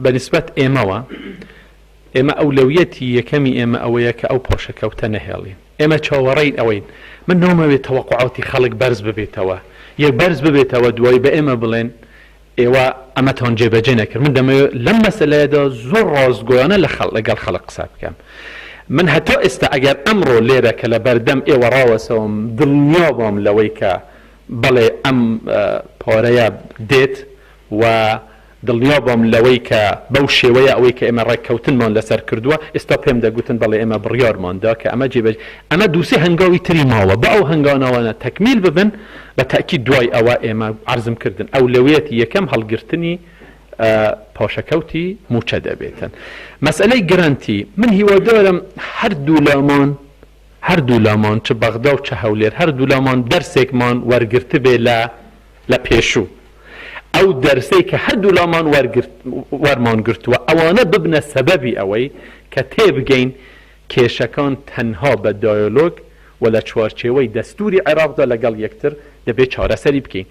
بە نیسبەت ئێمەوە، ئێمە ئەولەویەتی یەکەمی ئێمە ئەوەیە کە ئەو پاشەکەوتە نەهێڵین. ئێمە چاوەڕێی ئەوەین. من نامەوێت تەوەقوعاتی خەڵک بەرز ببێتەوە. یەک بەرز ببێتەوە دوایی بە ئێمە بڵێن ئێوە ئەمەتان جێبەجێ نەکرد. من دەمەوێت لەم مەسەلەیەدا زۆر ڕاستگۆیانە لە خەڵ لەگەڵ خەڵک قسە بکەم. من هەتا ئێستا ئەگەر ئەمڕۆ لێرە کە لە بەردەم ئێوە ڕاوەسەوم دڵنیا بام لەوەی کە بەڵێ ئەم پارەیە دێت و دڵنیا بم لەوەی کە بەو شێوەیە ئەوەی کە ئێمە ڕێککەوتنمان لەسەر کردووە، ئێستا پێم دەگوتن بەڵێ ئێمە بڕیارمان دا کە ئەمە جێبەجێ، ئەمە دوو سێ هەنگاوی تری ماوە، با ئەو هەنگاناوانە تەکمیل ببن، بە تەئکید دوای ئەوە ئێمە عەرزم کردن ئەولەویەتی یەکەم هەڵگرتنی پاشەکەوتی مووچە دەبێتن. مەسەلەی گرەنتی، من هیوادارم هەردوولامان هەردوولامان چ بەغدا و چ هەولێر هەردوولامان دەرسێکمان وەرگرتبێ لە لە پێشوو. ئەو دەرسەی کە هەردوولامان وەرگرت وەرمان گرتووە ئەوانە ببنە سەبەبی ئەوەی کە تێبگەین کێشەکان تەنها بە دایۆلۆگ و لە چوارچێوەی دەستووری عێراقدا لەگەڵ یەکتر دەبێ چارەسەری بکەین.